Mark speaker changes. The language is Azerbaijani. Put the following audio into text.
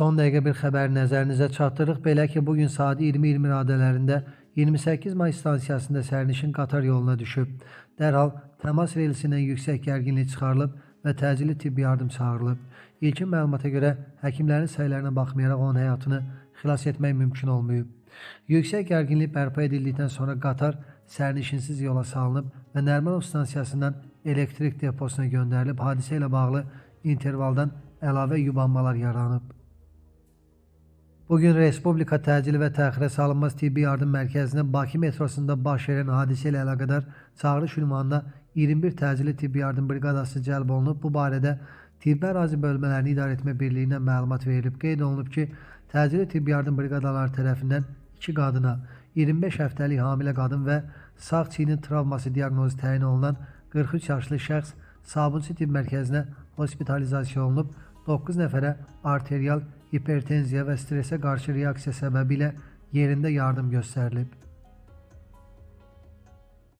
Speaker 1: Son dəqiqə bir xəbər nəzərinizə çatdırırıq. Belə ki, bugün saat 20:20 radələrində 28 May stansiyasında sərnişin qatar yoluna düşüb. Dərhal təmas relsindən yüksək gərginlik çıxarılıb və təcili tibbi yardım çağırılıb. İlkin məlumata görə həkimlərin səylərinə baxmayaraq onun həyatını xilas etmək mümkün olmayıb. Yüksək gərginlik bərpa edildikdən sonra qatar sərnişinsiz yola salınıb və Nərimanov stansiyasından elektrik deposuna göndərilib. Hadisə ilə bağlı intervaldan əlavə yubanmalar yaranıb. Bugün Respublika Təcili və Təxirə Salınmaz Tibbi Yardım Mərkəzinə Bakı metrosunda baş verən hadisə ilə əlaqədar çağırış ünvanına 21 təcili tibbi yardım briqadası cəlb olunub. Bu barədə Tibbi Ərazi Bölmələrini İdarəetmə Birliyindən məlumat verilib. Qeyd olunub ki, təcili tibbi yardım briqadaları tərəfindən 2 qadına, 25 həftəlik hamilə qadın və sağ çiynin travması diaqnozu təyin olunan 43 yaşlı şəxs Sabunçu Tibb Mərkəzinə hospitalizasiya olunub. 9 nəfərə arterial hipertenziya və stressə qarşı reaksiya səbəbilə yerində yardım göstərilib.